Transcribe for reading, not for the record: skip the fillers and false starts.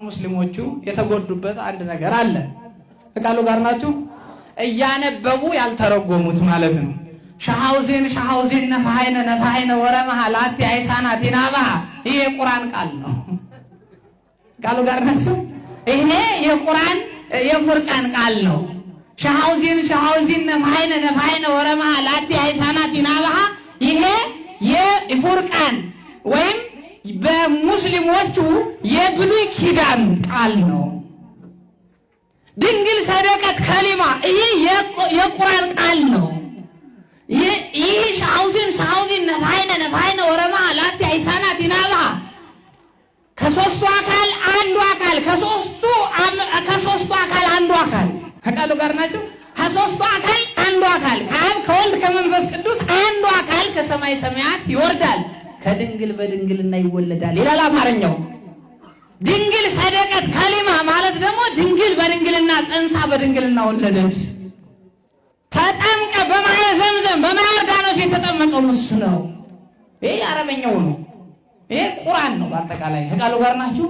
ሙስሊሞቹ የተጎዱበት አንድ ነገር አለ። ከቃሉ ጋር ናችሁ። እያነበቡ ያልተረጎሙት ማለት ነው። ሸሐውዜን ሸሐውዜን ነፋሃይነ ነፋሃይነ ወረመሃ ላቲ አይሳና ቲናባሃ፣ ይሄ የቁርአን ቃል ነው። ቃሉ ጋር ናቸው። ይሄ የቁርአን የፉርቃን ቃል ነው። ሸሐውዜን ሸሐውዜን ነፋሃይነ ነፋሃይነ ወረመሃ ላቲ አይሳና ቲናባሃ፣ ይሄ የፉርቃን ወይም በሙስሊሞቹ የብሉይ ኪዳን ቃል ነው። ድንግል ሰደቀት ከሊማ፣ ይሄ የቁርአን ቃል ነው። ይህ ሻውዚን ሻውዚን ነፋይነ ነፋይነ ወረማ ላቲ አይሳና ቲናባ፣ ከሶስቱ አካል አንዱ አካል፣ ከሶስቱ አካል አንዱ አካል፣ ከቃሉ ጋር ናቸው። ከሶስቱ አካል አንዱ አካል፣ ከአብ ከወልድ ከመንፈስ ቅዱስ አንዱ አካል ከሰማይ ሰማያት ይወርዳል፣ ከድንግል በድንግልና ይወለዳል ይላል አማርኛው። ድንግል ሰደቀት ከሊማ ማለት ደግሞ ድንግል በድንግልና ጸንሳ በድንግልና ወለደች። ተጠምቀ በማየ ዘምዘም፣ በማየ ዮርዳኖስ የተጠመቀው እሱ ነው። ይሄ አረበኛው ነው። ይሄ ቁርአን ነው። በአጠቃላይ ከቃሉ ጋር ናችሁ።